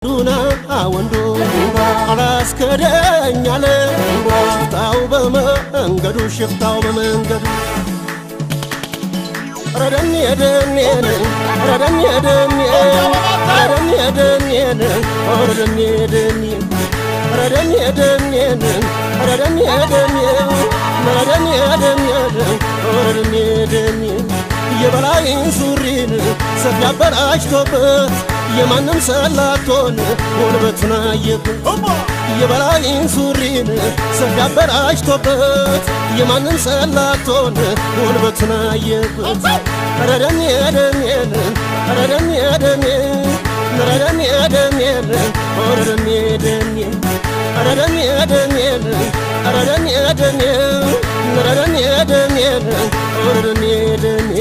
ዱና ወንዱ አላስከደኛለ ሽፍታው በመንገዱ፣ ሽፍታው በመንገዱ። ረደን የደኔን፣ ረደን የደኔ፣ ረደን የደኔን፣ ረደን የደኔ፣ ረደን የደኔን፣ ረደን የደኔ፣ ረደን የደኔን፣ ረደን የደኔ። የበላይን ሱሪን ሰፊ አበላሽቶበት የማንም ሰላቶን ጉልበቱን አየበት። የበላይን ሱሪን ሰፊ አበላሽቶበት የማንም ሰላቶን ጉልበቱን አየበት። ረደን የደኔን፣ ረደን የደኔ፣ ረደን የደኔን፣ ረደን የደኔ፣ ረደን የደኔን፣ ረደን የደኔ፣ ረደን የደኔን፣ ረደን የደኔ።